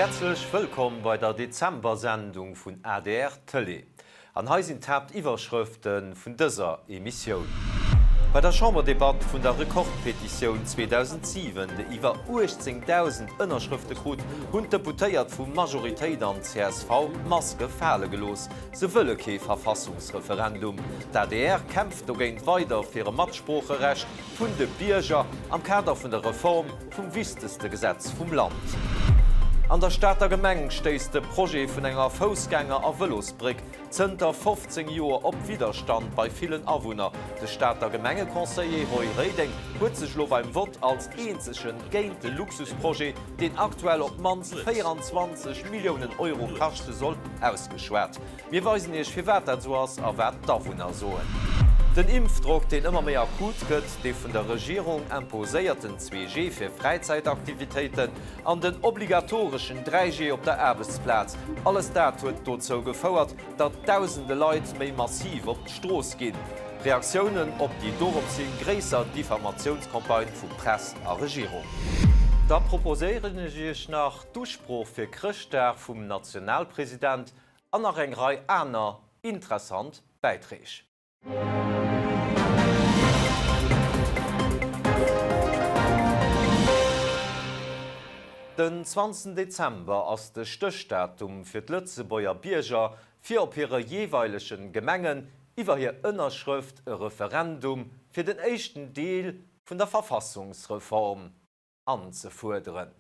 Häerzlech wëllkomm bei der Dezember-Sendung vun adr Tëlee. An hei sinn d'Haaptiwwerschrëfte vun dëser Emissioun. Bei der Chamberdebatt vun der Rekordpetitioun 2007, déi iwwer 18.000 Ënnerschrëfte krut, hunn d'Deputéiert vu Majoritéit an csv d'Maske fale gelooss. Se wëlle kee Verfassungsreferendum. D'adr kämpft dogéint weider fir e Matsproocherecht vun de Bierger am Kader vun der Reform vum wichtegste Gesetz vum Land. An der Stater Gemeng stéisst de Projet vun enger Foussgänger a Vëlosbréck zënter 15 Joer op Widderstand bei villen Awunner. De Stater Gemengeconseiller Roy Reding huet sech elo beim Vott als eenzegen géint de Luxusprojet, deen aktuell op d'mannst 24 Milliounen Euro kaschte soll, ausgeschwat. Mir weisen Iech firwat dat esou ass a wat d'Awunner soen. Den Impfdrock, deen ëmmer méi akut gëtt, dee vun der Regierung imposéierten 2G fir Fräizäitaktivitéiten an den obligatoreschen 3G op der Aarbechtsplaz, alles dat huet dozou gefouert, datt dausende Leit méi massiv op d'Strooss ginn. Reaktiounen op déi dorops hin gréisser Diffamatiounscampagne vu Press a Regierung. Da proposéieren ech Iech nach d'Usprooch fir Chrëschtdag vum Nationalpresident An nach eng Rei aner interessant Bäiträg. Den 20 Dezember ass de Stéchdatum fir d'Lëtzebuerger Bierger fir op hire jeeweilegen Gemengen iwwer hir Ënnerschrëft e Referendum fir den éischten Deel vun der Verfassungsreform anzefuerderen.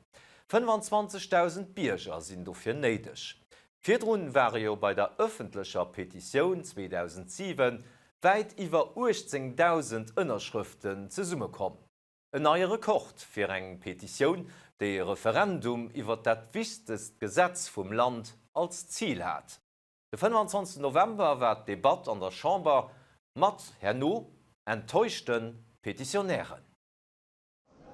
25.000 Bierger sinn dofir néideg. Virdrun ware jo bei der ëffentlecher Petitioun 2007 wäit iwwer 18.000 Ënnerschrëften zesummekomm. En neie Rekord fir eng Petitioun, déi e Referendum iwwer dat wichtegst Gesetz vum Land als Zil hat. De 25 November war d'Debatt an der Chamber, mat herno enttäuschte Petitionären.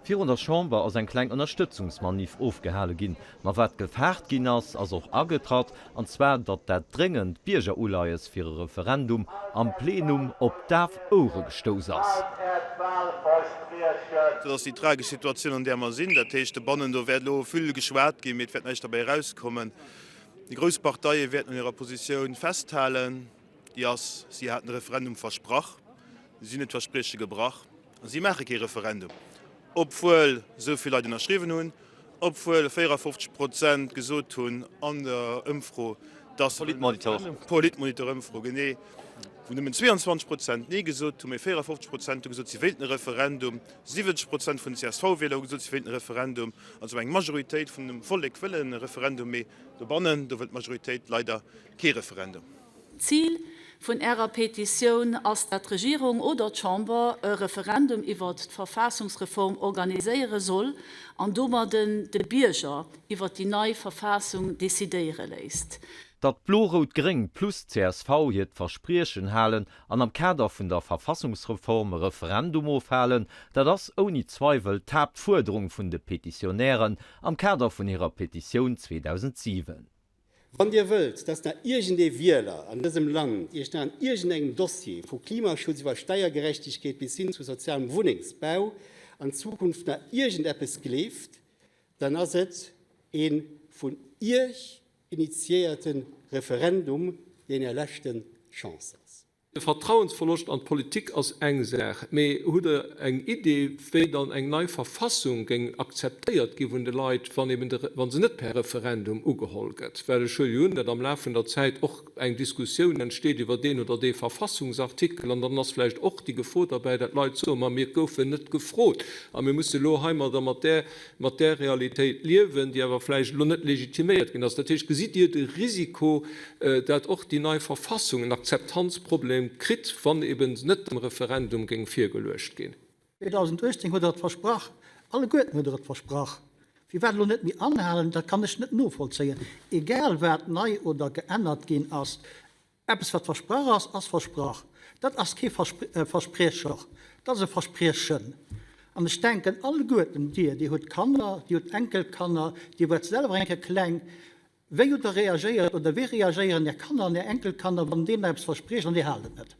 Virun der Chamber ass eng kleng Ënnerstëtzungsmanif ofgehale ginn. Ma wat gefaart ginn ass, ass och agetratt, an zwar datt dat dréngend Biergeruleies fir e Referendum am Plenum op daf Ouere gestouss ass. Dat ass déi tragesch Situatioun, an där mer sinn. Dat heescht, dobannen, do wäert elo vill geschwat ginn, mee et wäert näischt derbäi erauskommen. Déi grouss Parteie wäerten un hirer Positioun festhalen. Déi ass, si haten e Referendum versprach, si hunn d'Versprieche gebrach. A si maache kee Referendum, obwuel esou vill Leit ënnerschriwwen hunn, obwuel 54 Prozent gesot hunn an der Ëmfro, dass. Politmonitor. Politmonitor-Ëmfro, genee, wou nëmmen 22 Prozent Nee gesot hunn, mee 54 Prozent hu gesot, si wéilten e Referendum. 70 Prozent vun den CSV-Wieler hu gesot, si wéilten e Referendum. Also eng Majoritéit vun dem Vollek wëll e Referendum, mee dobannen, do wëll d'Majoritéit leider kee Referendum. D'Zil vun Ärer Petitioun ass, dat d'Regierung oder d'Chamber e Referendum iwwert d'Verfassungsreform organiséiere soll an domadden de Bierger iwwert déi nei Verfassung decidéiere léisst. Datt Blo-Rout-Gréng plus csv hiert Verspriechen halen an am Kader vun der Verfassungsreform e Referendum ofhalen, dat ass ouni Zweiwel d'Haaptfuerderung vun de Petitionären am Kader vun hirer Petitioun 2007. Wann Dir wëllt, dass nach iergendee Wieler an dësem Land Iech nach an iergendengem Dossier, vu Klimaschutz iwwer Steiergerechtegkeet bis hin zu sozialem Wunnengsbau, an Zukunft nach iergendeppes gleeft, dann ass et ee vun Iech initiéierte Referendum, deen Är leschte Chance ass. De Vertrauensverloscht an d'Politik ass eng Saach, mee hutt Der eng Idee, wéi dann eng nei Verfassung géing akzeptéiert gi vun de Leit, wann eben de, wa se net per Referendum ugeholl gëtt? Well ech huele jo un, datt am Laf vun der Zäit och eng Diskussioun entsteet iwwer deen oder dee Verfassungsartikel, an dann ass vläicht och déi Gefor derbäi, datt d'Leit soen, ma mir goufen net gefrot a mir musse elo heimadder mat där, mat där Realitéit liewen, déi awer vläicht elo net legitiméiert ginn ass. Dat heescht, gesitt Dir de Risiko, dat och déi nei Verfassung en Akzeptanzproblem kritt, wann eben net dem Referendum géing virgeluecht ginn? 2018 hutt Der et versprach, alleguerten hutt Der et versprach. Firwat elo net méi anhalen, dat kann ech net novollzéien. Egal wat nei oder geännert ginn ass, Eppes wat versprach ass, ass versprach. Dat ass kee Verspriecher, dat ass e Verspriechen. An ech denken, alleguerten dir, dir hutt Kanner, dir hutt Enkelkanner, dir waart selwer eng Kéier kleng, wéi hutt der reagéiert oder wéi reagéieren är Kanner an är Enkelkanner, wann dir eppes verspriecht an dir haalt et net?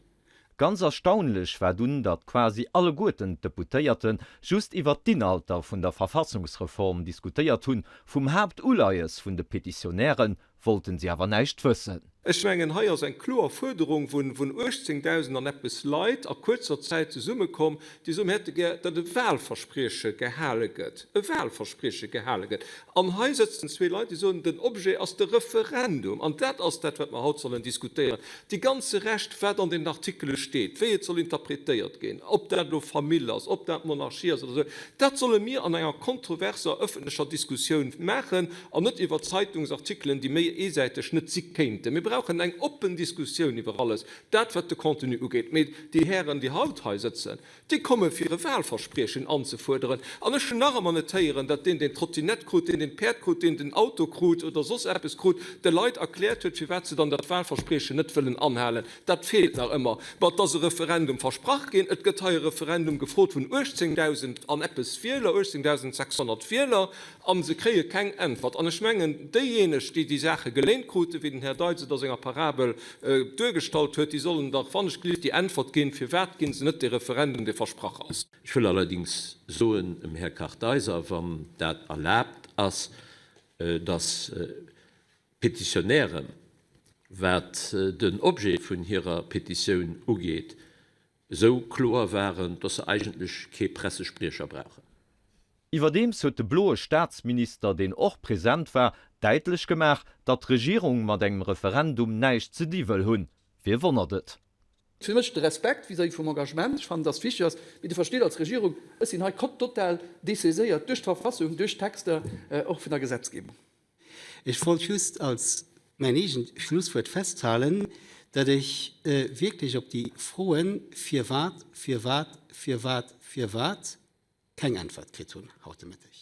Ganz erstaunlech war dunn, datt quasi alleguerten d'Deputéierte just iwwert d'Inhalter vun der Verfassungsreform diskutéiert hunn, vum Haaptuleies vun de Petitionäre wollten si awer näischt wëssen. Ech mengen, hei ass eng kloer Fuerderung vun 18.000 an eppes Leit a kuerzer Zäit zesummekomm, déi soen, mir hätte gär, datt e Wahlversprieche gehale gëtt, e Wahlversprieche gehale gëtt. An hei sëtzen zwee Leit, déi soen, den Objet ass de Referendum. An dat ass dat, wat mer haut sollen diskutéieren. Dee ganze Rescht, wat an den Artikele steet, wéi et soll interpretéiert ginn, ob dat elo Famill ass, ob dat Monarchie ass oder esou, dat solle mir an enger kontroverser öffentlecher Diskussioun maachen. An net iwwer Zeitungsartikelen, déi méi eesäiteg net si kéinten. Mir brauchen eng oppen Diskussioun iwwer alles dat, wat de Contenu ugeet. Mee déi Hären, déi haut hei sëtzen, déi komme fir e Wahlverspriechen anzefuerderen. An ech hunn nach ëmmer net héieren, datt deen, deen d'Trottinett krut, deen, deen d'Päerd krut, deen den Auto krut oder soss eppes krut, de Leit erkläert huet, firwat se dann dat Wahlverspriechen net wëllen anhalen. Dat feelt nach ëmmer. Ma et ass e Referendum versprach ginn. Et gëtt hei e Referendum gefrot vun 18.000 an eppes Wieler, 18.600 Wieler. A se kréie keng Äntwert. An ech mengen, déijéineg, déi déi Saache geléint kruten, wéi den Här Deitz et a senger Parabel duergestallt huet, déi sollen dach wannechgelift déi Äntwert ginn, Firwat ginn se net dee Referendum, dee versprach ass? Ech wëll allerdings soen dem Här Kartheiser, wann dat erlaabt ass, dass d'Petitionären, wat den Objet vun hirer Petitioun ugeet, esou kloer waren, dass se eigentlech kee Pressespriecher brauchen. Iwwerdeems huet de bloe Staatsminister, deen och present war, däitlech gemaach, datt d'Regierung mat engem Referendum näischt ze di wëll hunn. Wie wonnert et? Fir mech de Respekt vis-à-vis vum Engagement, ech fannen, dass wichteg ass, mee Dir versteet als Regierung, ech sinn hei total dessaiséiert duerch d'Verfassung, duerch d'Texter och vun der Gesetzgebung. Ech wollt just als mäin eegent Schlusswuert festhalen, datt ech wierklech op déi Froen, firwat, firwat, firwat, firwat, keng Äntwert kritt hunn haut de Mëtteg.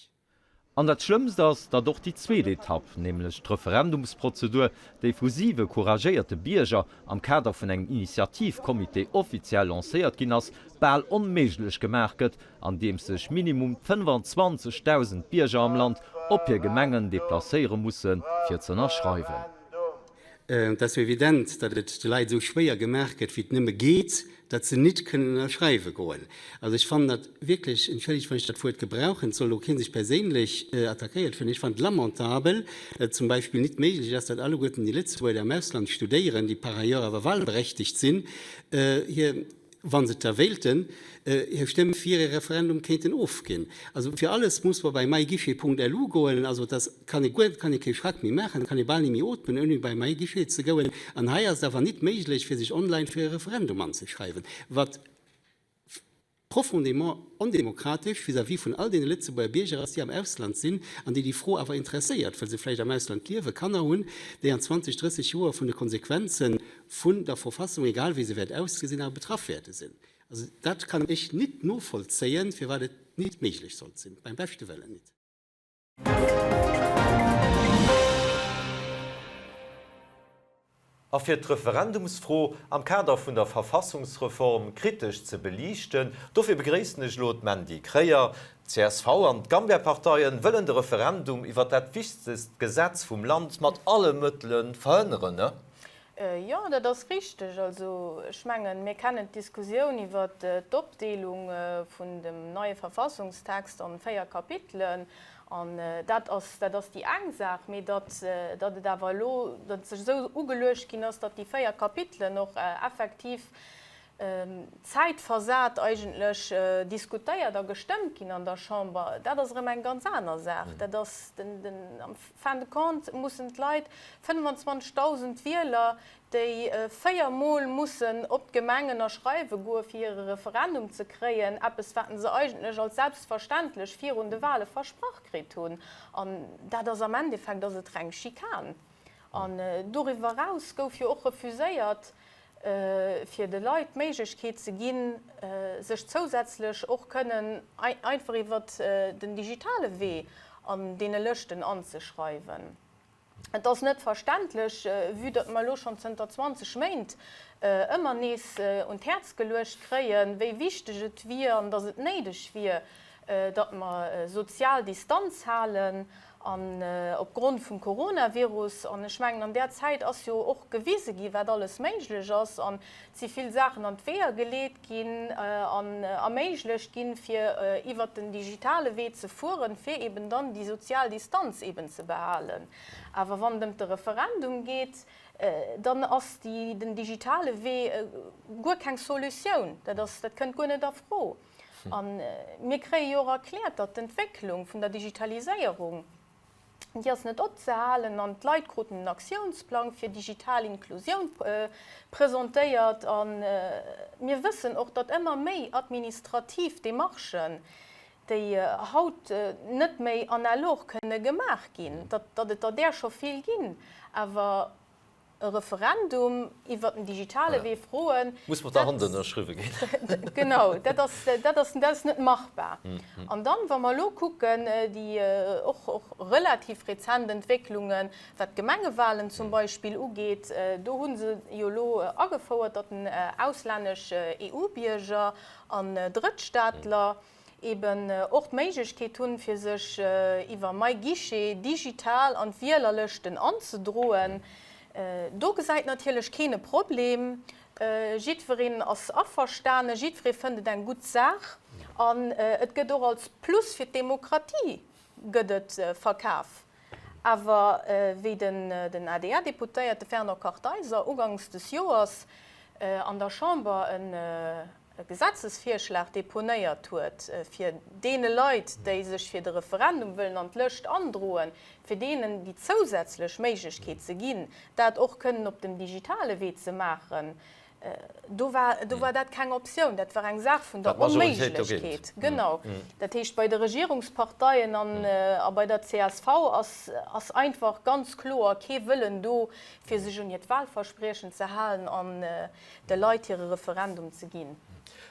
An dat Schlëmmst ass, datt och déi zweet Etapp, nämlech d'Referendumsprozedur, déi vu siwe couragéierte Bierger am Kader vun engem Initiativcomité offiziell lancéiert ginn ass, bal onméiglech gemaach gëtt, andeems sech minimum 25.000 Bierger am Land op hir Gemengen deplacéiere musse fir ze ënnerschreiwen. Et ass jo evident, datt et de Leit esou schwéier gemaach gëtt, wéi et nëmme geet, datt se nit kënnen ënnerschreiwe goen. Also ech fannen dat wierklech, entschëllegt, wann ech dat Wuert gebrauchen, et soll elo kee sech perséinlech attackéiert fillen, ech fannen et lamentabel, datt et zum Beispill nit méiglech ass, datt alleguerten déi Lëtzebuerger, déi am Ausland studéieren, déi par ailleurs awer wahlberechtigt sinn, hir, wa se et da wéilten, hir Stëmm fir ee Referendum kéinten ofginn. Also fir alles muss mer bei myguichet.lu goen. Also dass kann ee guer, kann ee kee Schrack méi maachen, kann ee bal ni méi ootmen ouni bei myguichet ze goen. An hei ass et awer nit méiglech fir sech online fir e Referendum anzeschreiwen, wat profondément ondemokratesch vis-à-vis vun all deene Lëtzebuerger Bierger ass, déi am Ausland sinn an déi déi Fro awer interesséiert, well se vläicht am Ausland liewen, Kanner hunn, déi an 20, 30 Joer vun de Konsequenzen vun der Verfassung, egal wéi se wäert ausgesinn, awer betraff wäerte sinn. Also dat kann ech nit novollzéien, firwat et nit méiglech sollt sinn, beim beschte Wëllen nit. A fir d'Referendumsfro am Kader vun der Verfassungsreform kritesch ze beliichten, dofir begréissen ech elo d'Mandy Kreyer. D'CSV an d'Gambia-Parteien wëllen de Referendum iwwer dat wichtegst Gesetz vum Land mat alle Mëttele verhënneren, ne? Jo, dat ass richteg. Also ech mengen, mir kennen d'Diskussioun iwwert d'Opdeelung vun dem neie Verfassungstext an 4 Kapitelen. An dat ass, dat ass déi eng Saach. Mee datt, datt et awer elo, datt et sech esou ugeluecht ginn ass, datt déi 4 Kapitelen och effektiv zäitversat eigentlech diskutéiert a gestëmmt ginn an der Chamber, dat ass erëm eng ganz aner Saach. Dat ass den, den, am fin de compte mussen d'Leit, 25.000 Wieler, déi véiermol mussen op d'Gemeng ënnerschreiwe goe fir hire Referendum ze kréien, eppes wat se eigentlech als selbstverständlech virun de Wahle versprach kritt hunn. An dat ass am Endeffekt ass et reng Schikan. An doriwwer eraus gouf jo och refuséiert, fir de Leit d'Méiglechkeet ze ginn, sech zousätzlech och kënnen einfach iwwer den digitale Wee an deene Lëschten anzeschreiwen. Et ass net verständlech, vue datt mer elo schonn zënter 20 Méint ëmmer nees un d'Häerz geluecht kréien, wéi wichteg et wier an datt et néideg wier. datt mer sozial Distanz halen an opgrond vum Coronavirus. An ech mengen, an där Zäit ass jo och gewise gi wat alles méiglech ass an et si vill Saachen an d'Weeër geleet ginn an erméiglecht ginn, fir iwwert den digitale Wee ze fueren, fir eben dann déi sozial Distanz eben ze behalen. Awer wann et ëm de Referendum geet, dann ass den digitale Wee guer keng Solutioun. Dat ass, dat kënnt guer net a Fro. A mir kréie jo och erkläert, datt d'Entwécklung vun der Digitaliséierung, déi ass net opzehalen an d'Leit kruten en Aktiounsplang fir digital Inklusioun presentéiert. A mir wëssen och, datt ëmmer méi administrativ Demarchen, déi haut net méi analog kënne gemaach ginn, datt et der där scho vill ginn, awer e Referendum iwwert den digitale Wee froen, Muss mat der Hand ënnerschriwwe ginn. Genau, dat ass, dat ass, dat ass net machbar. An dann, wa mer elo kucken, déi och, och relativ rezent Entwécklungen, wat d'Gemengewahlen zum Beispill ugeet, do hu se jo elo agefouert, datt den auslännesch EU-Bierger an Drëttstaatler, eben och d'Méiglechkeet hunn, fir sech iwwer MyGuichet digital an d'Wielerlëschten anzedroen. Do gesäit natierlech keen e Problem. Jiddwereen ass averstanen, jiddweree fënnt et eng gutt Saach an et gëtt och als Plus fir d'Demokratie gëtt et verkaf. Awer wéi den ADR-Deputéierte Fernand Kartheiser ugangs des Joers an der Chamber e Gesetzesvirschlag deponéiert huet, fir deene Leit, déi sech fir de Referendum wëllen an d'Lëscht androen, fir deenen déi zousätzlech Méiglechkeet ze ginn, dat och kënnen op dem digitale Wee ze maachen, do war, do war dat keng Optioun. Dat war eng Saach vun der Onméiglechkeet. Genau. Dat heescht, bei de Regierungsparteien an a bei der csv ass, ass einfach ganz kloer kee Wëllen do, fir sech un hiert Wahlverspriechen ze halen an de Leit hire Referendum ze ginn.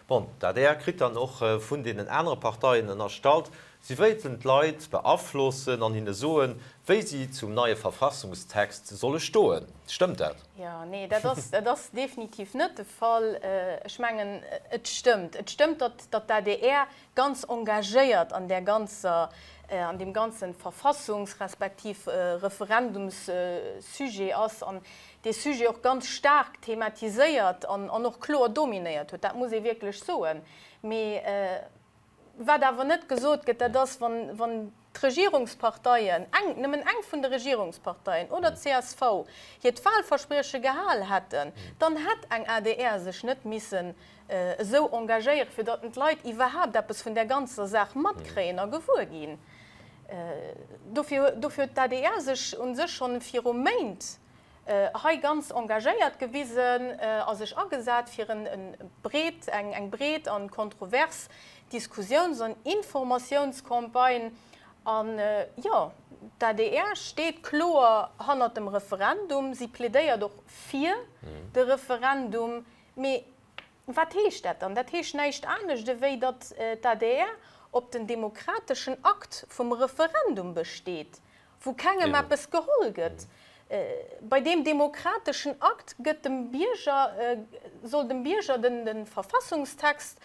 Bon, d'ADR kritt dann och vun deenen anere Parteien ënnerstallt, si wéilten d'Leit beaflossen an hinne soen, wéi si zum neie Verfassungstext solle stoen. Stëmmt dat? Jo, nee, dat ass, dat ass definitiv net de Fall. Ech mengen, et stëmmt. Et stëmmt, datt, datt d'ADR ganz engagéiert an där ganzer, an deem ganze Verfassungs respektiv Referendumssujet ass an dee Sujet och ganz staark thematiséiert an och kloer dominéiert huet. Dat muss ee wierklech soen. Mee wat awer net gesot gëtt, dat ass, wann, wann d'Regierungsparteien, eng, nëmmen eng vun de Regierungsparteien oder d'CSV hiert Wahlversprieche gehal hätten, dann hätt eng adr sech net missen esou engagéieren, fir datt d'Leit iwwerhaapt eppes vun där ganzer Saach matkréien a gewuer ginn. Dofir, dofir huet d'ADR sech u sech schonn viru Méint hei ganz engagéiert gewisen a sech agesat fir en breet, eng, eng breet an kontrovers Diskussiouns an Informatiounscampagne. An, jo, d'ADR steet kloer hannert dem Referendum, si plädéiert och fir de Referendum, mee Wat heescht dat dann? Dat heescht näischt anescht, ewéi datt d'ADR op den demokrateschen Akt vum Referendum besteet, wou kengem eppes geholl gëtt. Bei deem demokrateschen Akt gëtt dem Bierger, soll dem Bierger de Verfassungstext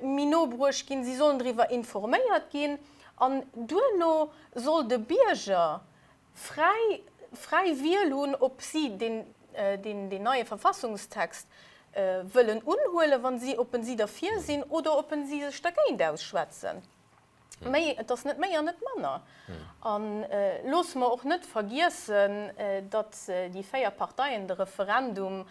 méi no bruecht ginn, si sollen driwwer informéiert ginn an duerno soll de Bierger fräi fräi Wiel hunn, ob si deen deen deen neie Verfassungstext wëllen unhuelen, wa si ob en si derfir sinn oder ob en si sech dergéint ausschwätzen. Méi, et ass net méi an net manner. A loosse mer och net vergiessen, datt déi 4 Parteien de Referendum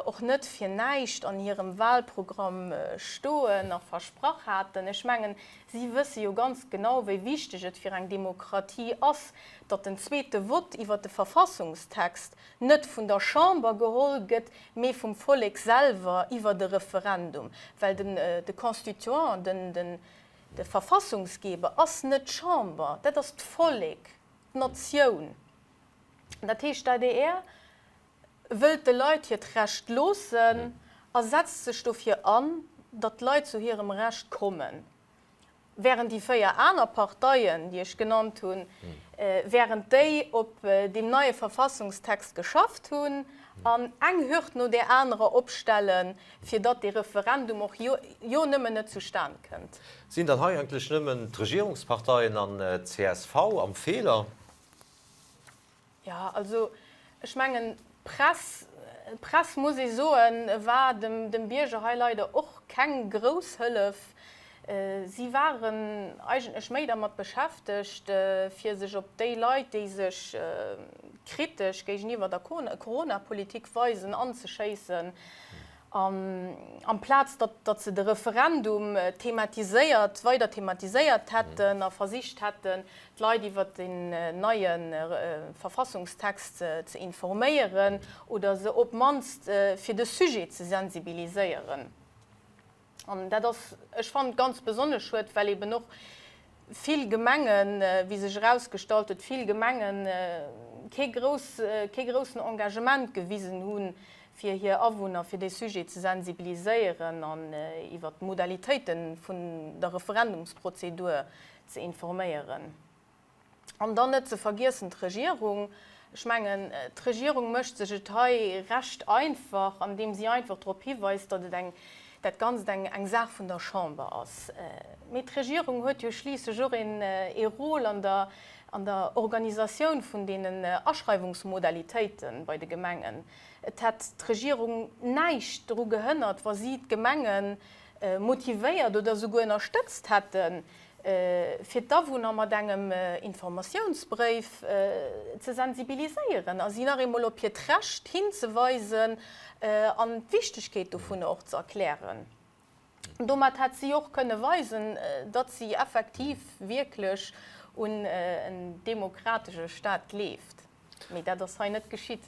och net fir näischt an hirem Wahlprogramm stoen a versprach haten. Ech mengen, Si wësse jo ganz genau, wéi wichteg et fir eng Demokratie ass, datt den zweete Vott iwwer de Verfassungstext net vun der Chamber geholl gëtt, mee vum Vollek selwer iwwer e Referendum. Well den de Constituant, den de Verfassungsgeber ass net d'Chamber, dat ass d'Vollek, d'Natioun. Dat heescht, d'ADR wëllt de Leit hiert Recht loossen a setzt sech dofir an, datt d'Leit zu hirem Recht kommen, während déi 4 aner Parteien, déi ech genannt hunn, während déi op deem neie Verfassungstext geschafft hunn. An eng Hürd no där anerer opstellen, fir datt dee Referendum och jo jo nëmmen net zustan kënnt. Sinn dann hei eigentlech nëmmen d'Regierungsparteien an d'CSV am Feeler? Jo, also ech mengen, d'Press, d'Press, muss ee soen, war dem, dem Bierger hei leider och keng grouss Hëllef. Si waren eigentlech méi dermat beschäftegt, fir sech op déi Leit, déi sech kritesch géigeniwwer der Corona-Politik weisen, anzeschéissen, amplaz datt se de Referendum thematiséiert, weider thematiséiert hätten a versicht hätten, d'Leit iwwer den neie Verfassungstext ze informéieren oder se op d'mannst fir de Sujet ze sensibiliséieren. An dat ass, ech fannen, ganz besonnesch schued, well eben och vill Gemengen, wéi sech erausgestallt huet, vill Gemengen kee grouss, kee groussen Engagement gewisen hunn, fir hir Awunner fir dee Sujet ze sensibiliséieren an iwwert d'Modalitéite vun der Referendumsprozedur ze informéieren. An dann net ze vergiessen d'Regierung. Ech mengen, d'Regierung mécht sech et hei recht einfach, andeem si einfach drop hiweist, datt et eng, dat Ganzt eng, eng Saach vun der Chamber ass. Mee d'Regierung huet jo schliisslech och een, ee Rôle an der, an der Organisatioun vun deenen Aschreiwungsmodalitéite bei de Gemengen. Et hätt d'Regierung näischt dru gehënnert, wa si d'Gemenge motivéiert oder souguer ënnerstëtzt hätten, fir d'Awunner mat engem Informatiounsbréif ze sensibiliséieren a si nach eemol op hiert Recht hinzeweisen an d'Wichtegkeet dovun och ze erklären. Domat hätt si och kënne weisen, datt si effektiv wierklech un en demokratesche Staat gleeft. Mee dat ass hei net geschitt.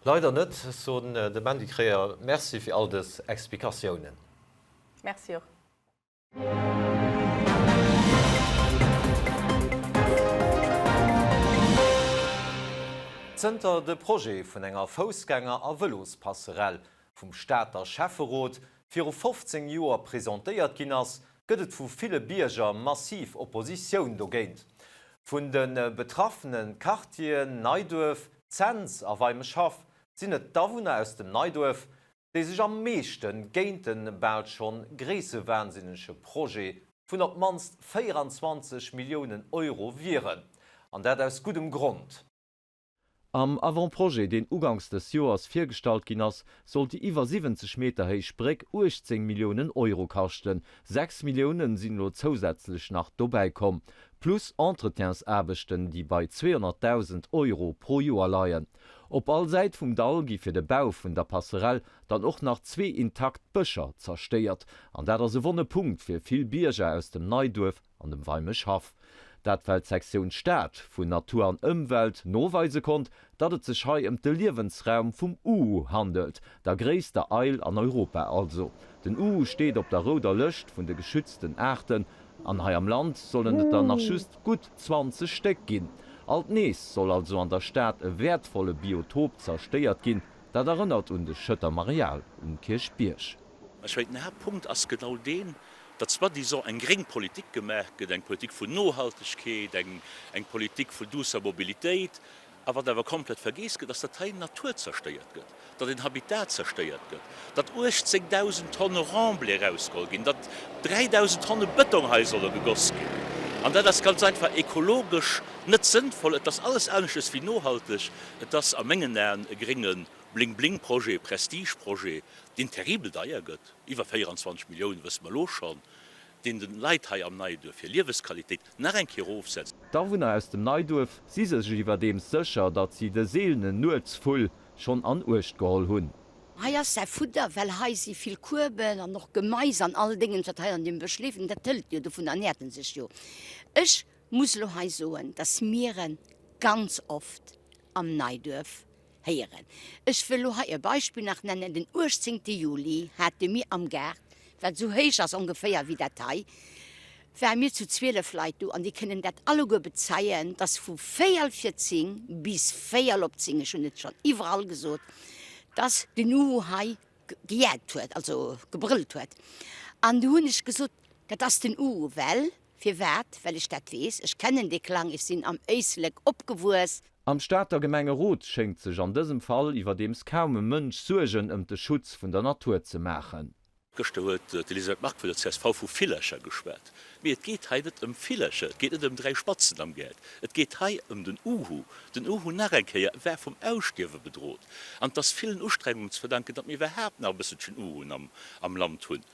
Leider net. Ech soen dem Mandy Kreer Merci fir all dës Explikatiounen. Merci och. Zënter de Projet vun enger Foussgänger a Vëlospasserell vum Stater Schäfferot viru 15 Joer presentéiert ginn ass, gëtt et vu ville Bierger massiv Oppositioun dogéint. Vun de betraffene Quartieren Neiduerf, Cents a Weimeschhaff sinn et d'Awunner aus dem Neiduerf, déi sech am meeschte géint de bal schonn gréissewahnsinnege Projet vun op d'mannst 24 Milliounen Euro wieren. An dat aus guddem Grond. Am Avant-projet, deen uganks dës Joers virgestallt ginn ass, sollt déi iwwer 70 Meter héich Bréck 18 Milliounen Euro kaschten. 6 Milliounen sinn elo zousätzlech nach dobäi komm, plus Entretiensaarbechten, déi bei 200.000 Euro pro Joer leien. Op all Säit vum Dall gi fir de Bau vun der Passerell dann och nach zwee intakt Bëscher zerstéiert. An dat ass e wonne Punkt fir vill Bierger aus dem Neiduerf an dem Weimeschhaff. Dat well d'Sektioun Stad vun Natur an Ëmwelt noweise konnt, datt et sech hei ëm de Liewensraum vum Uhu handelt, der gréisster Eil an Europa also. Den Uhu steet op der rouder Lëscht vun de geschützten Aarten An hei am Land sollen et der nach just gutt 20 Stéck ginn. Alt nees soll also an der Stad e wäertvolle Biotop zerstéiert ginn. Dat erënnert un de Schëtter Marial um Kierchbierg. Ech mengen, den Haaptpunkt ass genau deen, datt soi-disant eng gréng Politik gemaach gëtt, eng Politik vun Nohaltegkeet, eng Politik vun duusser Mobilitéit, A wat awer komplett vergeess gëtt, ass, datt hei Natur zerstéiert gëtt, datt een Habitat zerstéiert gëtt, datt 18.000 Tonne Remblai erausgeholl ginn, datt 3.000 Tonne Bëtong hei solle gegoss ginn. An dat ass ganz einfach ekologesch net sënnvoll. Et ass alles aneschtes wéi nohalteg. Et ass a mengen Aen e grénge Bling-Bling-Projet, e Prestige-Projet, deen terribel deier gëtt, iwwer 24 Milliounen, wësse mer elo schonn. deen den Leit hei am Neiduerf hir Liewesqualitéit nach eng Kéier erofsetzt. D'Awunner aus dem Neiduerf si sech iwwerdeems sécher, datt si de seelenen Nuetsvull schonn an Uecht geholl hunn. Hei ass säi Fudder, well hei si vill Kueben an och Gemais an all Déngens, wat hei an deem Bësch leeft, an dat hëlt en jo, dovun ernährt en sech jo. Ech muss elo hei soen, dass mir en ganz oft am Neiduerf Héieren. Ech wëll elo hei e Beispill nach nennen, Den 18. Juli hate mir am Gaart, wat esou héich ass ongeféier wéi dat hei, ware mir zu 12 Leit do an déi kënnen dat alleguer bezeien, dass vu véierel vir 10 bis véierel op 10, ech hunn et schonn iwwerall gesot, dass den Uhu hei gejäizt huet, also gebrëllt huet. An du hunn ech gesot, dat ass den Uhu, well, firwat? Well ech dat weess, ech kennen dee Klang, ech sinn am Éislek opgewuess. Am Stater Gemengerot schéngt sech an dësem Fall iwwerdeems kaum e Mënsch Suergen ëm de Schutz vun der Natur ze maachen. Gëschter huet d'Elisabeth Margue vun der csv vu Villercher geschwat. Mee et geet hei net ëm Villercher, et geet net ëm 3 Spatzen am Gaart, et geet hei ëm den Uhu. Den Uhu, nach eng Kéier, war vum Ausstierwe bedrot. An et ass villen Ustrengungen ze verdanken, datt mir iwwerhaapt nach e bësselchen Uhuen am Land hunn.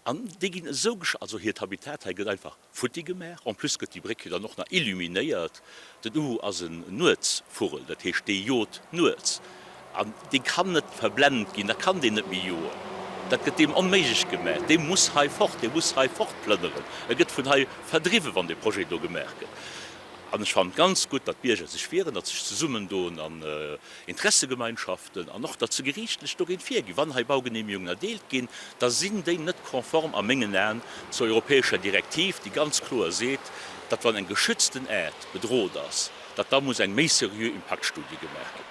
An déi ginn esou, also hiert Habitat hei gëtt einfach futti gemaach. En plus gëtt déi Bréck jo dann och nach illuminéiert. Den Uhu ass en Nuetsvugel, dat heescht dee jot nuets an dee kann net verblent ginn, da kann deen net méi joen. Dat gëtt deem onméiglech gemaach. Dee muss hei fort, dee muss hei fortplënneren. E gëtt vun hei verdriwwen, wann dee Projet do gemaach gëtt. An ech fannen et ganz gutt, datt d'Bierger sech wieren, datt sech zesummendoen an Interessegemeinschaften an och, datt se geriichtlech dogéint virginn. Wann hei Baugenehmigungen erdeelt ginn, da sinn déi net konform a mengen Aen zur europäescher Direktiv, déi ganz kloer seet, datt wann eng geschützten Aart bedrot ass, datt da muss eng méi seriö Impaktstudie gemaach ginn.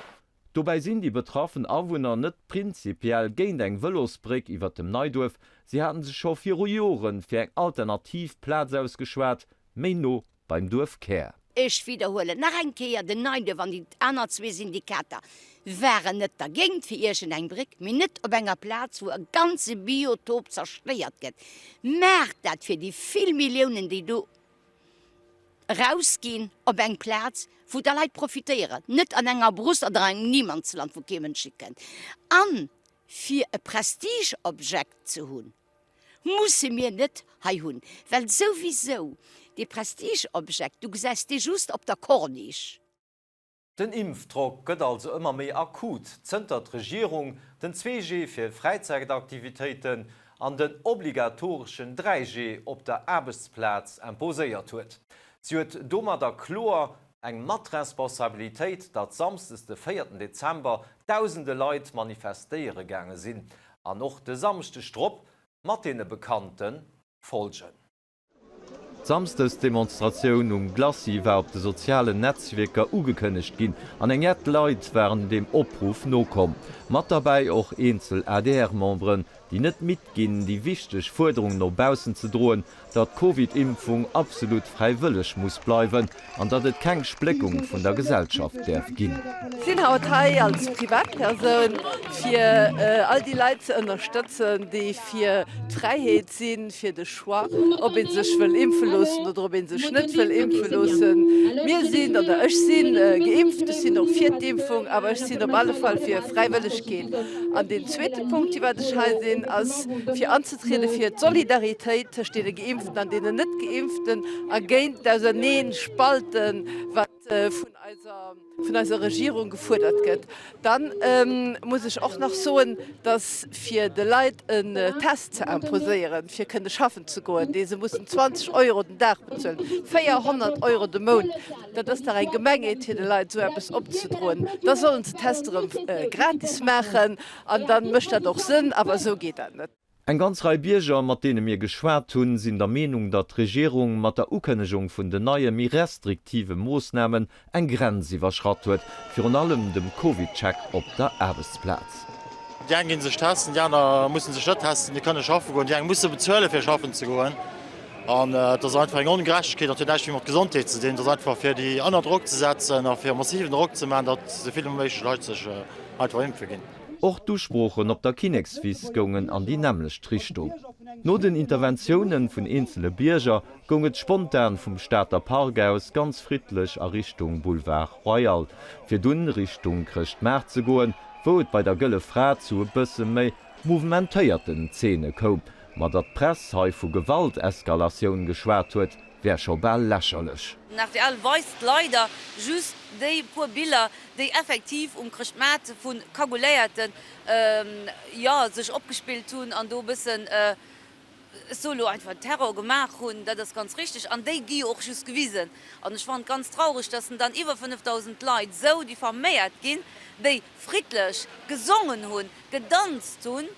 Dobäi sinn déi betraffen Awunner net prinzipiell géint eng Vëlosbréck iwwer dem Neiduerf, si haten sech scho viru Joren fir eng alternativ Plaz ausgeschwat, méi no beim Duerfkär. Ech widderhuelen nach eng Kéier, den Neiduerf an déi aner zwee Syndikater waren net dergéint fir iergend eng Bréck, mee net op enger Plaz, wou e ganze Biotop zerstéiert gëtt. Maacht dat fir déi vill Milliounen, déi do erausginn, op eng Plaz, wou da Leit profitéieren, net an enger Brousse oder an engem Niemandsland, wou kee Mënsch hikënnt. A fir e Prestigeobjekt ze hunn, Musse mir net hei hunn, well souwisou dee Prestigeobjekt, du gesäis dee just op der Corniche. Den Impfdrock gëtt also ëmmer méi akut, zënter d'Regierung den 2G fir Fräizäitaktivitéiten an den obligatoreschen 3G op der Aarbechtsplaz imposéiert huet. Si huet domadder kloer eng Matresponsabilitéit, datt samsdes de véierten Dezember dausende Leit manifestéiere gaange sinn an och de Samschdeg drop mat deene bekannte Folgen. D'Samsdesdemonstratioun um Glacis war op de sozialen Netzwierker ugekënnegt ginn an eng jett Leit waren deem Opruff nokomm. Mat derbäi och eenzel ADR-Memberen, déi net midd ginn, déi wichteg Fuerderung no baussen ze droen, datt d'Covid-Impfung absolut fräiwëlleg muss bleiwen an datt et keng Spléckung vun der Gesellschaft däerf ginn. Sinn haut hei als Privatpersoun, fir all déi Leit ze ënnerstëtzen, déi fir d'Fräiheet sinn, fir de Choix, ob ee sech wëll impfe loossen oder ob ee sech net wëll impfe loossen. Mir sinn, oder ech si geimpft, ech sinn och fir d'Impfung, awer ech sinn op alle Fall fir Fräiwëllegkeet. An deen zweete Punkt, firwat ech hei sinn, ass fir anzetriede fir d'Solidaritéit tëscht deene Geimpften an deenen Net-Geimpften a géint d'Auserneespalten, wat vun eiser, vun eiser Regierung gefuerdert gëtt. Da muss ech och nach soen, dass fir de Leit en Test ze imposéieren, fir kënne schaffen ze goen, dee se mussen 20 Euro den Dag bezuelen, 400 Euro de Mount, dat ass dach eng Gemengheet, fir de Leit esou eppes opzedroen. Da sollen se d'Tester erëm gratis maachen an da mécht dat och Sënn, awer esou geet dat net. Eng ganz Rei Bierger, mat deene mir geschwat hunn, sinn der Meenung, datt d'Regierung mat der Ukënnegung vun den neie méi restriktive Moossnamen eng Grenz iwwerschratt huet, virun allem dem CovidCheck op der Aarbechtsplaz. Déi eng gi sech testen, déi aner musse sech net testen. Déi kënne schaffe goen, déi eng musse bezuele fir schaffen ze goen. An et ass einfach eng Ongerechtegkeet. Dat huet näischt méi mat Gesondheet ze dinn. Et ass einfach fir déi ënner Drock ze setzen a fir massiven Drock ze maachen, datt esou vill wéi méiglech Leit sech einfach impfe ginn. Och d'Usproochen op der Kinnekswiss goungen an déi nämmlecht Richtung. No den Interventioune vun eenzele Bierger goung et spontan vum Stater Park aus ganz friddlech a Richtung Boulevard Royal, fir dunn Richtung Chrëschtmaart ze goen, wou et bei der Gëlle Fra zu e bësse méi mouvementéierten Zeene koum. Ma datt d'Press hei vu Gewalteskalatioun geschwat huet, wär scho bal lächerlech. Den rtl weist leider just déi puer Biller, déi effektiv um Chrëschtmaart vu Cagouléierten, jo, sech opgespillt hunn an do e bëssen, ech soe lo einfach, Terror gemaach hunn. Dat ass ganz richteg. An déi gi jo och just gewisen. An ech fannen et ganz traureg, dass dann iwwer 5.000 Leit esou diffaméiert ginn, déi friddlech gesongen hunn, gedanzt hunn,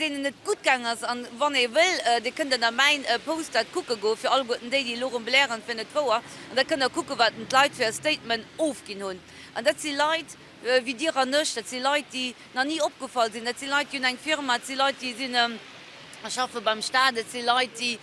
deenen et gutt gaang ass. An wann ee wëll, dir kënnt ënner mäin Post dat kucke goen, fir alleguerten déi, déi elo erëm blären, et wier net wouer, an da kënnt der kucken, wat d'Leit fir e Statement ofginn hunn. An dat si Leit wéi dir an ech, dat si Leit, déi nach ni opgefall sinn, dat si Leit, déi hunn eng Firma, et si Leit, déi sinn, schaffe beim Staat, et si Leit, déi.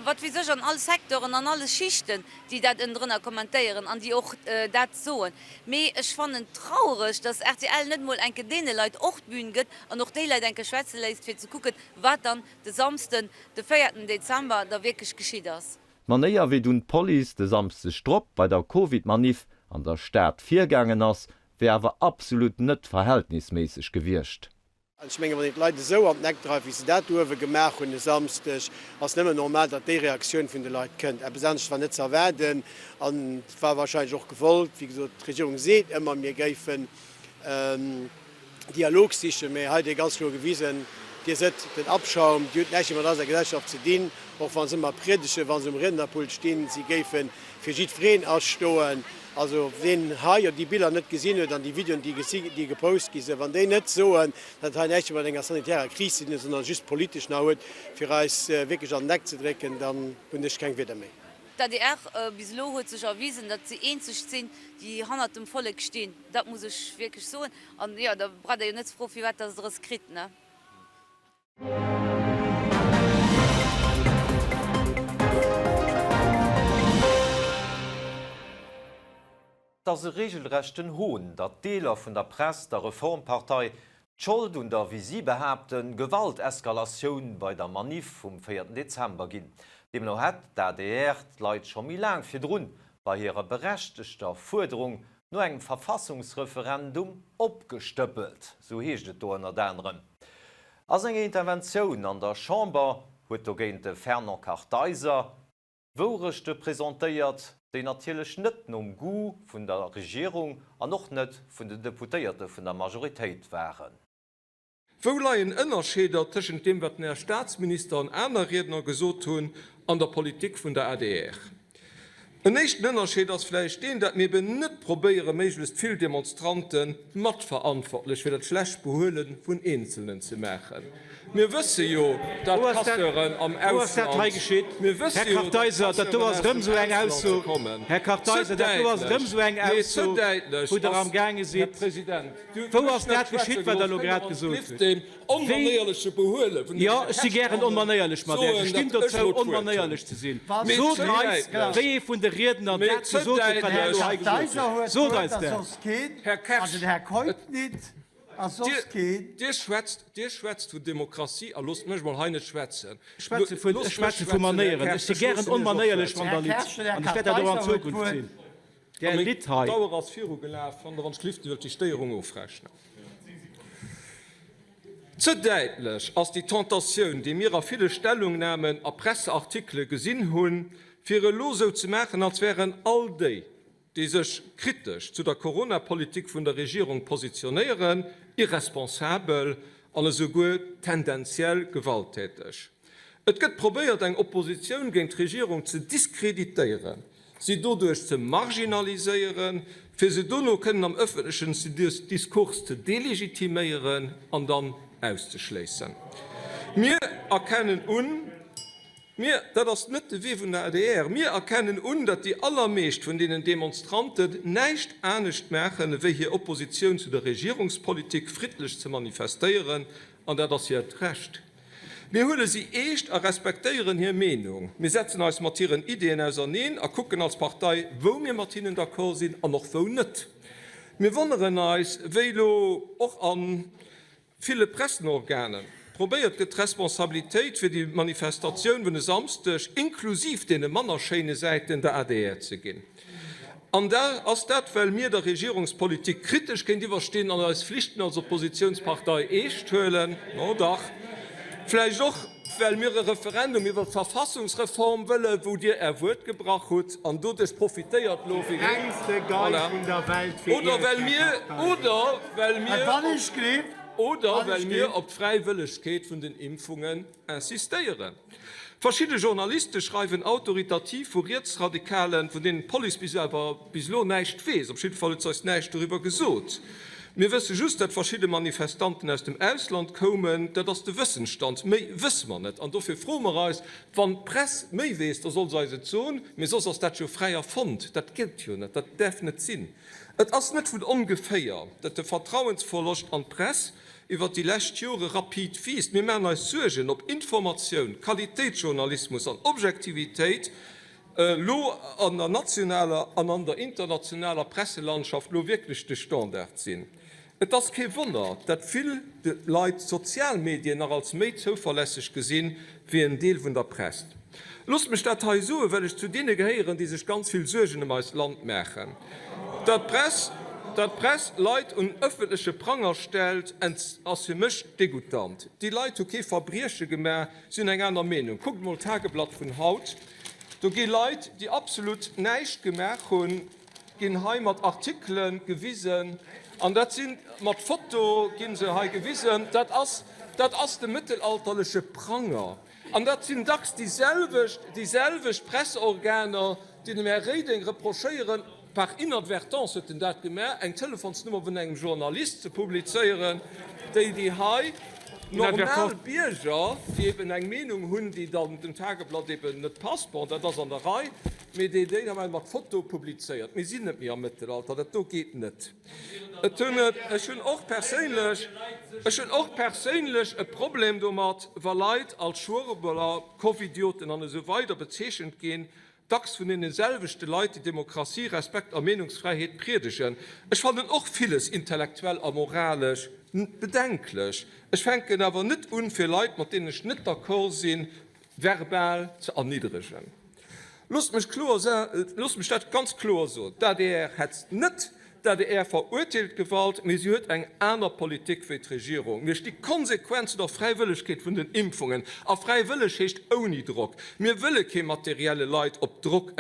Wat weess ech, an all Secteuren, an alle Schichten, déi dat ënnendrënner kommentéieren an déi och dat soen. Mee ech fannen traureg, dass rtl net mol enke deene Leit och d'Bün gëtt an och déi Leit enke schwätze léisst, fir ze kucken, wat dann de Samsden, de véierten Dezember, da wierklech geschitt ass. D'Manéier wéi dunn d'Police de Samsdeg drop bei der Covid-Maniff an der Stad virgaangen ass, wär awer absolut net verhältnisméisseg gewiescht. An ech mengen, wann een d'Leit esou an den Eck dreift, wéi se dat do uewe gemaach hunn e Samsdeg, ass nëmmen normal, datt déi Reaktioun vun de Leit kënnt. Eppes anescht war net ze erwaarden an et war wahrscheinlech och gewollt. Wéi gesot, d'Regierung seet ëmmer, mir géifen Dialog sichen, mä hei huet Dir ganz kloer gewisen, Dir sëtt den Abschaum, Dir hutt näischt méi mat eiser Gesellschaft ze dinn, och wa se ëmmer priedegen, wa se um Riednerpult stinn, si géife fir jiddwereen astoen. Also ween hei déi Biller net gesinn huet an déi Videoen, déi gepost gi sinn, wann déi net soen, datt et hei näischt méi mat enger sanitärer Kris ze dinn huet, sondern just politesch nach huet, fir eis wierklech an den Eck ze drécken, dann hunn ech keng Wieder méi. D'adr bis elo huet sech erwisen, datt se eenzeg sinn, déi hannert dem Vollek stinn. Dat muss ech wierklech soen. An jo, da braucht Der jo net ze froen, firwat dass Der es kritt, ne? Et ass e regelrechten Hohn, datt Deeler vun der Press der Reformpartei d'Schold un der, wéi si behaapten, Gewalteskalatioun bei der Maniff vum véierten Dezember ginn. Deemno hätt d'ADR d'Leit scho méi laang virdrun bei hirer berechtegter Fuerderung no engem Verfassungsreferendum opgestëppelt, sou heescht et do ënnert anerem. A senger Interventioun an der Chamber huet dogéint de Fernand Kartheiser Wourechte presentéiert, déi natierlech net nom Goût vun der Regierung an och net vun den Deputéierte vun der Majoritéit waren. Wou leien Ënnerscheeder tëschent deem, wat den Här Statsminister an aner Riedner gesot hunn, an der Politik vun der adr? En éischten Ënnerscheed ass vläicht deen, dat mir eben net probéieren, méiglechst vill Demonstrante matverantwortlech fir dat schlecht Behuele vun Eenzelnen ze maachen. Mir wësse jo, dat Casseuren am Ausland, mir wësse jo, dat Casseuren aus dem Ausland kommen. Ze däitlech, nee, ze däitlech ass, Här President, Wou ass dat geschitt, wat Der elo grad gesot hutt? Wéi? Jo, ech si gären onmanéierlech mat Iech. Ech stinn dozou, onmanéierlech ze sinn. Sot eis, wéi ee vun de Riedner dat gesot huet, wat Der elo hei gesot hutt. Sot eis dat! Här Kersch, Dir schwätzt vun Demokratie a loosst mech mol hei net schwätzen. Ech schwätze vu Manéieren. Ech si gären onmanéierlech, wann Der litt. An ech wäert dat och an Zukunft sinn. Där litt hei. D'Auer ass virugelaf. Wann Der ons Clifton wëllt déi Stéierung ofrechnen. Ze däitlech ass déi Tentatioun, déi mir a ville Stellungnamen a Presseartikele gesinn hunn, fir elo esou ze maachen, als wären all déi, déi sech kritesch zu der Coronapolitik vun der Regierung positionéieren, irresponsabel an esouguer tendenziell gewalttäteg. Et gëtt probéiert, eng Oppositioun géint d'Regierung ze diskreditéieren, si doduerch ze marginaliséieren, fir se dono kënnen am ëffentlechen Diskurs ze delegitiméieren an dann auszeschléissen. Mir erkennen un, mir, dat ass net de Wee vun der adr, mir erkennen un, datt déi allermeescht vun deenen Demonstranten näischt anescht maachen, ewéi hir Oppositioun zu der Regierungspolitik friddlech ze manifestéieren, an dat ass hiert Recht. Mir huele si eescht a respektéieren hir Meenung. Mir setzen eis mat hiren Ideeën auserneen a kucken als Partei, wou mir mat hinnen d'accord sinn an och wou net. Mir wonneren eis, wéi elo och a ville Pressenorganen probéiert gëtt, d'Responsabilitéit fir déi Manifestatioun vun e Samsdeg, inklusiv deene manner schéine Säiten, der adr ze ginn. An da ass dat, well mir der Regierungspolitik kritesch géintiwwer stinn an eis Flichten als Oppositionspartei eescht huelen. No dach, vläicht och, well mir e Referendum iwwer d'Verfassungsreform wëllen, wou Dir Är Wuert gebrach hutt an doduerch profitéiert elo wéi Voilà. Oder well mir, oder well mir, oder well mir op d'Fräiwëllegkeet vun den Impfungen insistéieren. Verschidde Journaliste schreiwen autoritativ vu Rietsradikalen, vun deenen d'Police bis awer bis elo näischt weess. Op jidde Fall huet se eis näischt doriwwer gesot. Mir wësse just, datt verschidde Manifestanten aus dem Ausland koumen. Dat ass de Wëssensstand. Méi wësse mer net. An dofir froe mer eis, Wann d'Press méi weess, da soll se eis et soen. Mee soss ass dat jo fräi erfonnt. Dat gëllt jo net. Dat däerf net sinn. Et ass net vun ongeféier, datt de Vertrauensverloscht an d'Press. iwwert déi lescht Jore rapid wiisst. Mir maachen eis Suergen, ob Informatioun, Qualitéitsjournalismus an Objektivitéit elo an der nationaler an an der internationaler Presselandschaft elo wierklech de Standard sinn. Et ass kee Wonner, dat vill Leit d'sozial Medien nach als méi zouverlässeg gesinn, wéi en Deel vun der Press. Loosst mech dat hei soen, well ech zu deene gehéieren, déi sech ganz vill Suergen ëm eist Land maachen. Datt d'Press, datt d'Press Leit un ëffentleche Pranger stellt, ass fir mech degoutant. Déi Leit hu kee Verbrieche gemaach, si hunn eng aner Meenung. Kuckt emol d'Tageblatt vun haut, do gi Leit, déi absolut näischt gemaach hunn, ginn hei mat Artikele gewisen, an dat sinn, mat Foto gi se hei gewisen, dat ass, dat ass de mëttelalterleche Pranger. An dat sinn dacks déi selwecht, déi selwecht Presseorganer, déi dem Här Reding reprochéieren, par inadvertance huet en dat gemaach, eng Telefonsnummer vun engem Journalist ze publizéieren, déi déi hei normal Bierger, déi eben eng Meenung hunn, déi dann dem Tageblatt eben net passt, bon, dat ass an der Rei, Mee déi déi hu mat Foto publizéiert. Mir sinn net méi am Mëttelalter, dat do geet net. Et hunn et, ech hunn och perséinlech, ech hunn och perséinlech e Problem domat, wa Leit als Schwurbeler, Covidioten an esou weider bezeechent ginn, dacks vun deene selwechte Leit, déi Demokratie, Respekt a Meenungsfräiheet priedegen. Ech fannen och villes intellektuell a moralesch bedenklech. Ech fänken awer net un, fir Leit, mat deenen ech net d'accord sinn, verbal ze erniddregen. Loosst mech kloer, loosst mech dat ganz kloer soen, D'ADR hetzt net, d'ADR verurteelt Gewalt, mee si huet eng aner Politik wéi d'Regierung. Mir sti konsequent zu der Fräiwëllegkeet vun den Impfungen. A fräiwëlleg heescht ouni Drock. Mir wëlle kee materielle Leit op Drock,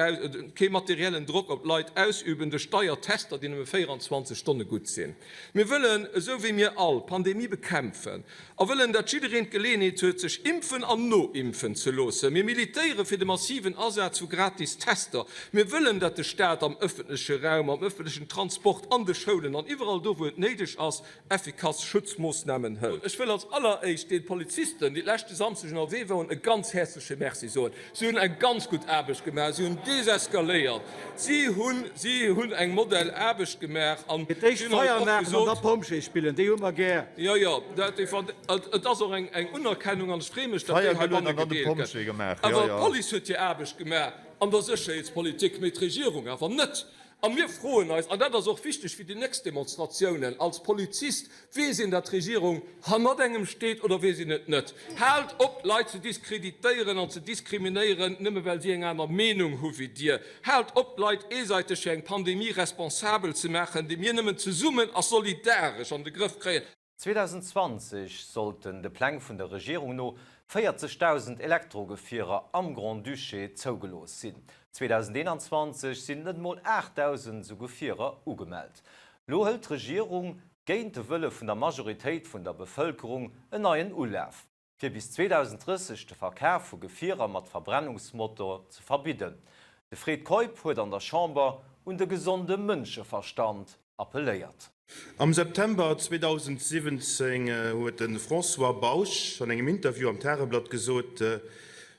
kee materiellen Drock op d'Leit ausüben duerch deier Tester, déi nëmme 24 Stonne gutt sinn. Mir wëllen, esou wéi mir all, d'Pandemie bekämpfen. A wëllen, datt jiddereen d'Geleeënheet huet, sech impfen an noimpfen ze loossen. Mir militéiere fir de massiven Asaz vu gratis Tester. Mir wëllen, datt de Staat am ëffentleche Raum, am ëffentlechen Transport, an de Schoulen an iwwerall do, wou et néideg ass, effikass Schutzmoossnamen hëlt. Ech wëll als alleréischt deene Polizisten, déi leschte Samschdeg ënnerwee woren, e ganz häerzleche Merci soen. Si hunn eng ganz gutt Aarbecht gemaach. Si hunn deseskaléiert. Si hunn, si hunn eng Modell-Aarbecht gemaach an Fir d'éischt si hunn eis Feier och maachen an da gesot, Pompjee spillen, déi hu mer gär. Jo, jo, dat, et ass och eng, eng Unerkennung an ech freeë mech, datt Feier déi gelueden heibanne an dann de gedeelt gëtt. Pompjee gemaach, jo, Awer jo. d'Police huet hir Aarbecht gemaach an der Sécherheetspolitik, mee d'Regierung awer net. A mir froen eis, an dat ass och wichteg fir déi nächst Demonstratiounen, als Polizist, Weess een, datt d'Regierung hannert engem steet oder weess een et net? Haalt op, Leit ze diskreditéieren an ze diskriminéieren, nëmme well si eng aner Meenung hu wéi Dir. Haalt op, d'Leit eesäiteg fir eng Pandemie responsabel ze maachen, déi mir nëmmen zesummen a solidaresch an de Grëff kréien. 2020 sollten de Pläng vun der Regierung no 40.000 Elektrogefierer am Grand-Duché zougelooss sinn. 2021 sinn net emol 8.000 esou Gefierer ugemellt. Lo hëlt d'Regierung, géint de Wëlle vun der Majoritéit vun der Bevëlkerung, en neien Ulaf, fir bis 2030 de Verkaf vu Gefierer mat Verbrennungsmotor ze verbidden. De Fred Keup huet an der Chamber un de gesonde Mënscheverstand appelléiert. Am September 2017 huet de François Bausch an engem Interview am Tageblatt gesot,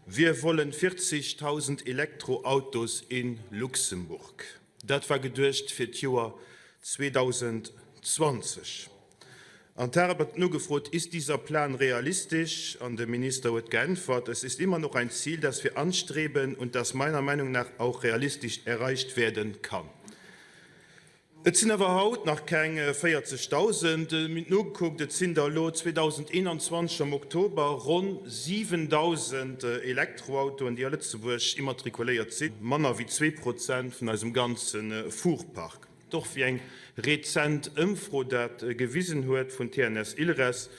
Wir wollen 40.000 Elektroautos in Luxemburg. Dat war geduecht fir d'Joer 2020. An d'Tageblatt huet nogefrot, Ist dieser Plan realistisch? An de Minister huet geäntwert, Es ist immer noch ein Ziel, das wir anstreben und das meiner Meinung nach auch realistisch erreicht werden kann. Et sinn awer haut nach keng 40.000. Mir hunn nogekuckt, et sinn der elo 2021 am Oktober ronn 7.000 Elektroautoen, déi a Lëtzebuerg immatrikuléiert sinn, manner wéi 2 Prozent vun eisem ganze Fuhrpark. Och wéi eng rezent Ëmfro dat gewisen huet vun TNS Ilres,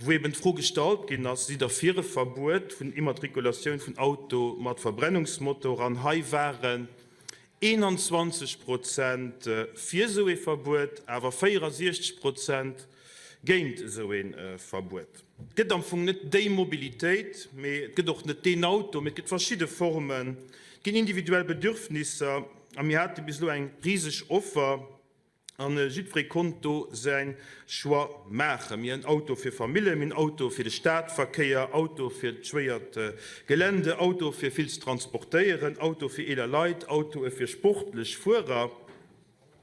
wou eben d'Fro gestallt ginn ass, Sidd Der fir e Verbuet vun Immatrikulatioun vun Auto mat Verbrennungsmotor? An hei waren 21 Prozent fir esou ee Verbuet, awer 64 Prozent géint esou ee Verbuet. Et gëtt am Fong net déi Mobilitéit, mee et gëtt och net deen Auto, mee et gëtt verschidde Formen, et ginn individuell Bedürfnisser a mir hate bis elo eng riseg Offer. An jiddweree konnt do säin Choix maachen. Mir hunn Auto fir Famillen, mir hunn Auto fir de Stadverkéier, Auto fir d'schwéiert Gelände, Auto fir vill ze transportéieren, Auto fir eeler Leit, Autoe fir sportlech Fuerer.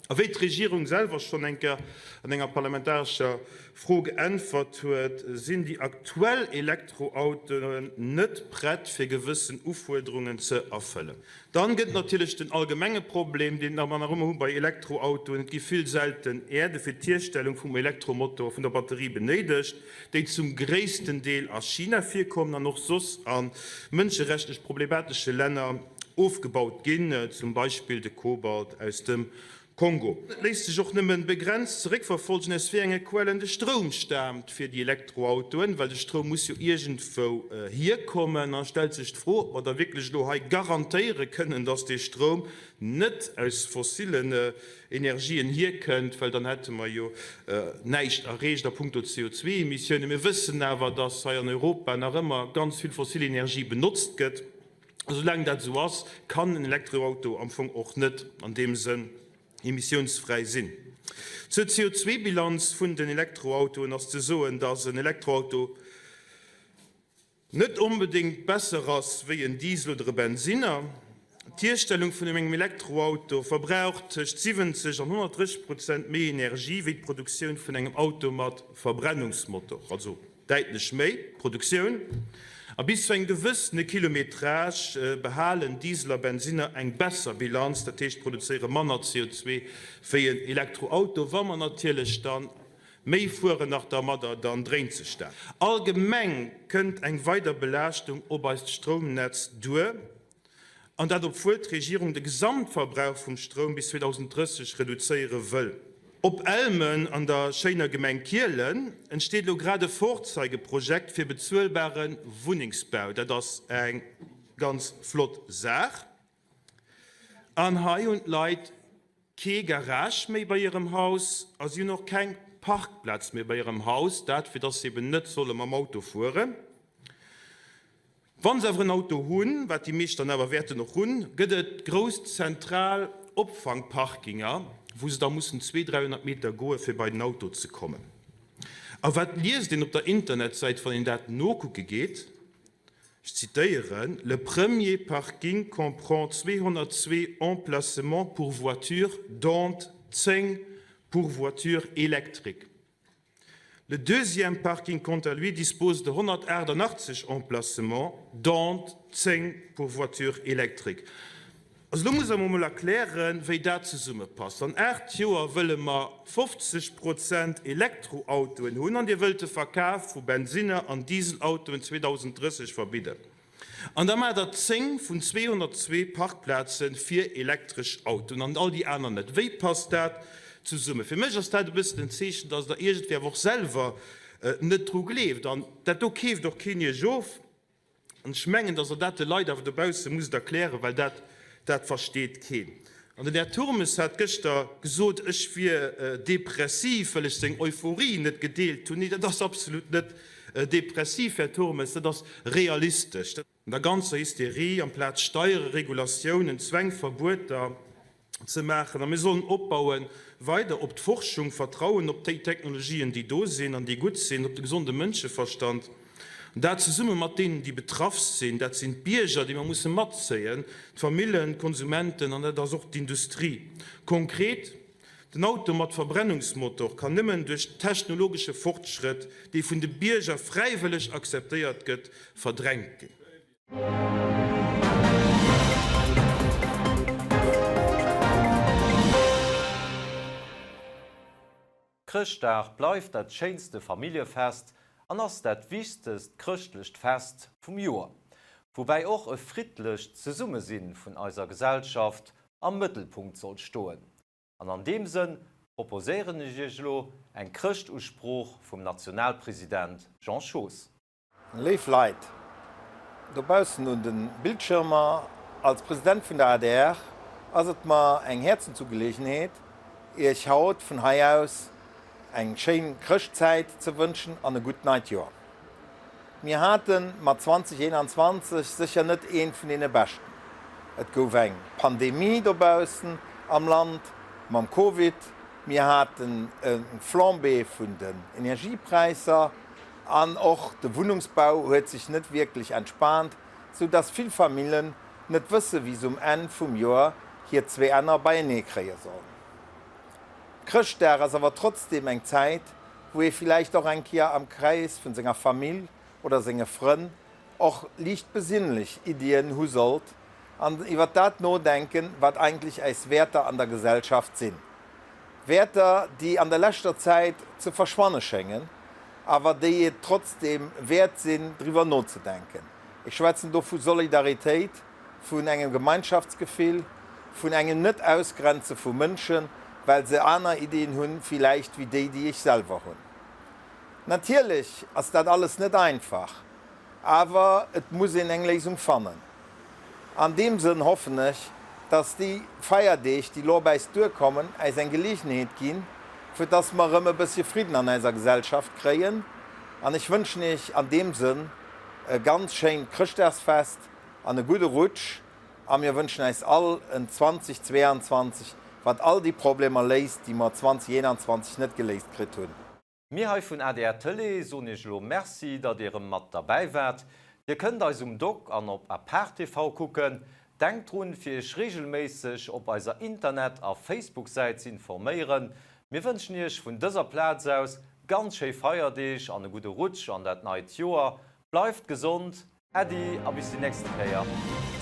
A wéi d'Regierung selwer schonn eng Kéier an enger parlamentarescher Fro geäntwert huet, sinn déi aktuell Elektroautoen net prett, fir gewëssen Ufuerderungen ze erfëllen. Dann gëtt natierlech den allgemenge Problem, deen mer nach ëmmer hu bei Elektroautoen, Et gi vill selten Äerde fir d'Hierstellung vum Elektromotor, vun der Batterie benéidegt, déi zum gréissten Deel a China virkommen an och soss a mënscherechtlich problematesche Länner ofgebaut ginn, zum Beispill de Kobalt aus dem Kongo. Et léisst sech och nëmme begrenzt zeréckverfolgen, aus wéi enge Quellen de Stroum staamt fir déi Elektroautoen, well de Stroum muss jo iergendwou hierkommen. A stellt sech d'Fro, ob mer da wierklech elo hei garantéiere kënnen, dass dee Stroum net aus fossillen Energien hierkënnt, well dann hätte mer jo näischt erreecht a puncto CO2-Emissiounen. Mir wëssen awer, dass hei an Europa nach ëmmer ganz vill fossil Energie benotzt gëtt. A soulaang dat esou ass, kann en Elektroauto am Fong och net an deem Sënn emissiounsfräi sinn. Zur CO2-Bilanz vun den Elektroautoen ass ze soen, dass en Elektroauto net onbedéngt besser ass wéi en Diesel oder e Bensinner. D'Hierstellung vun engem Elektroauto verbraucht tëscht 70 an 130 Prozent méi Energie wéi d'Produktioun vun engem Auto mat Verbrennungsmotor. Also Däitlech méi Produktioun a bis zu engem gewëssene Kilometrage behalen Diesel a Bensinner eng besser Bilanz, dat heescht produzéiere manner CO2 wéi en Elektroauto. Wa mer natierlech da méi fueren nach dermadder, dann dréint sech dat. Allgemeng kënnt eng weider Belaaschtung op eist Stroumnetz duer. An dat obwuel d'Regierung de Gesamtverbrauch vum Stroum bis 2030 reduzéiere wëll. Op Elmen an der schéiner Gemeng Kielen entsteet elo grad e Vorzeigeprojekt fir bezuelbare Wunnengsbau. Dat ass eng ganz flott Saach. An hei hunn d'Leit kee Garage méi bei hirem Haus a si hunn och keng Parkplaz méi bei hirem Haus, dat fir dass se eben net solle mam Auto fueren. Wann se awer en Auto hunn, wat déi meescht dann awer wäerten och hunn, gëtt et grouss zentral Opfangparkinger, wou se da mussen zwee, 300 Meter goe fir bei den Auto ze kommen. A wat liest een op der Internetsäit, wann een dat nokucke geet? Ech zitéieren, Le premier parking comprend 202 emplacements pour voitures, dont 10 pour voitures électriques. Le deuxième parking, quant à lui, dispose de 188 emplacements, dont 10 pour voitures électriques. Also do muss Der mer emol erklären, wéi dat zesummepasst. An 8 Joer wëlle mer 50 Prozent Elektroautoen hunn an Dir wëllt de Verkaf vu Bensinner an Dieselautoen 2030 verbidden. An da maacht der 10 vun 202 Parkplaze fir elektresch Autoen an all déi aner net. Wéi passt dat zesummen? Fir mech ass dat e bëssen en Zeechen, dass Der iergendwéi awer och selwer net dru gleeft. An dat do keeft och keen Iech of. An ech mengen, dass Der dat de Leit awer dobausse musst erklären, well dat, dat versteet keen. An den Här Turmes hat gëschter gesot, ech wier depressiv, well ech seng Euphorie net gedeelt hunn. Nee, dat ass absolut net depressiv, Här Turmes, dat ass realistesch. An der ganzer Hysterie, amplaz Steiere, Regulatiounen, Zwäng, Verbueter ze maachen, a mir sollen opbauen weider op d'Forschung vertrauen, op déi Technologien, déi do sinn an déi gutt sinn, op de gesonde Mënscheverstand. An dat zesumme mat deenen, déi betraff sinn, dat sinn d'Bierger, déi mer musse matzéien, d'Famillen, d'Konsumenten an dat ass och d'Industrie. Konkret, Den Auto mat Verbrennungsmotor kann nëmmen duerch technologesche Fortschrëtt, dee vun de Bierger fräiwëlleg akzeptéiert gëtt, verdrängt ginn. Chrëschtdag bleift dat schéinste Familljefest an ass dat wichtegst chrëschtlecht Fest vum Joer, woubäi och e friddlecht Zesummesinn vun eiser Gesellschaft am Mëttelpunkt soll stoen. An an deem Sënn proposéieren ech Iech elo eng Chrëschtusprooch vum Nationalpresident Jean Schoos. Léif Leit dobaussen un de Bildschirmer, als President vun der adr ass et mer eng Häerzensugelegenheet, Iech haut vun hei aus eng schéin Chrëschtzäit ze wënschen an e gutt neit Joer. Mir hate mat 2021 sécher net eent vun deene beschten. Et gouf eng Pandemie dobaussen am Land mam Covid, mir haten eng Flambée vun den Energiepräisser, An och de Wunnungsbau huet sech net wierklech entspaant, sou dass vill Famillen net wësse wéi se um Enn vum Joer hir zwee Enner beienee kréie sollen. Chrëschtdag ass awer trotzdem eng Zäit, wou ee villäicht och eng Kéier am Kreis vun senger Famill oder senge Frënn och liicht besinnlech Iddien hu sollt an iwwer dat nodenken, wat eigentlech äis Wäerter an der Gesellschaft sinn. Wäerter, déi an der leschter Zäit ze verschwanne schéngen, awer déi et trotzdeem wäert sinn, driwwer nozedenken. Ech schwätzen do vu Solidaritéit, vun engem Gemeinschaftsgefill, vun engem Net-Ausgrenze vu Mënschen, well se aner Iddien hunn villäicht wéi déi, déi ech selwer hunn. Natierlech ass dat alles net einfach, awer et muss een eng Léisung fannen. An deem Sënn hoffen ech, dass déi Feierdeeg, déi elo op äis duerkommen, äis eng Geleegenheet ginn, fir dass mer erëm e bëssche Fridden an eiser Gesellschaft kréien. An ech wënschen Iech an deem Sënn e ganz schéint Chrëschtdagsfest an e gudde Rutsch. A mir wënschen äis all en 2022, wat all déi Problemer léist, déi mer 2021 net geléist kritt hunn. Mir hei vun adr Tëlee soen iech elo Merci, datt dir erëm mat derbäi waart. Dir kënnt eis um Doc an op Apart TV kucken. Denkt drun, fir iech reegelméisseg op eiser Internet a Facebook-Säit ze informéieren. Mir wënschen iech vun dëser Plaz aus ganz schéi Feierdeeg an e gudde Rutsch an dat neit Joer. Bleift gesond, Äddi a bis déi nächste Kéier.